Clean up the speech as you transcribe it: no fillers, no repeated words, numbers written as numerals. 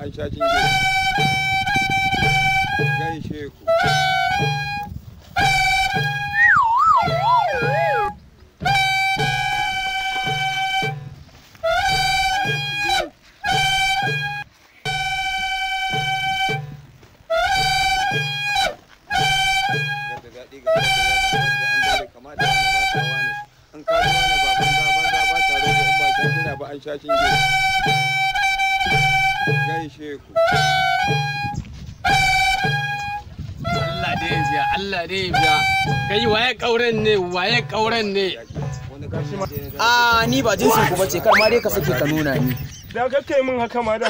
an sha shinge. Gaishe ku. Da daɗi ga wanda ya ga wanda an dare kama da wani ba ta wani. In ka ji wani ba banza banza ba ta rogo in ba shan jira ba an sha shinge. Gaishe ku. Allah dai ya biya, Allah dai ya biya. Kai, waye kauren ne? Waye kauren ne? Wani kashi ma. A, ni ba jinsin ku bace, kar ma dai ka sake ka nuna ni. Da kake min haka ma da.